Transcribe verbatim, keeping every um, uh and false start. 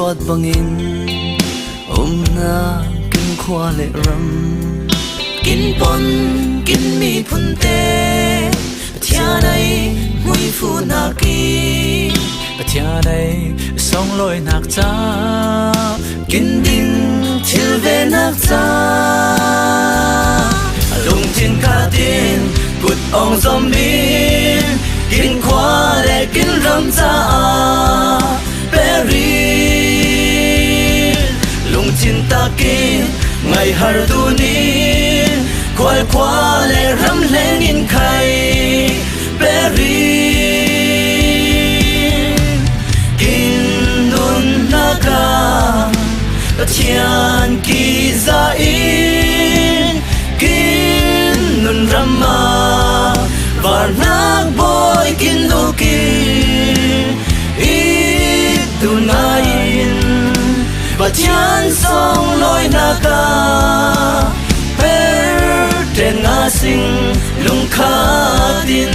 Awt bangin omna kin khua le ram, kin pon kin miphunte Pathian ei hmuifu nak i, Pathian ei songlawi nak ca, kin ding thil ve nak ca, lungthin khatin kut ong zomin kin khua le kin ram caah perin, lungthin takin ngaihar dunin khual khua le ram hlengin khai perin, kin nunnak ah Pathian kiza in kin nun ram ah varnak bawi kin uk i, it dun ngai-in Pathian songlawinak ah per ten nga sing lungkhat in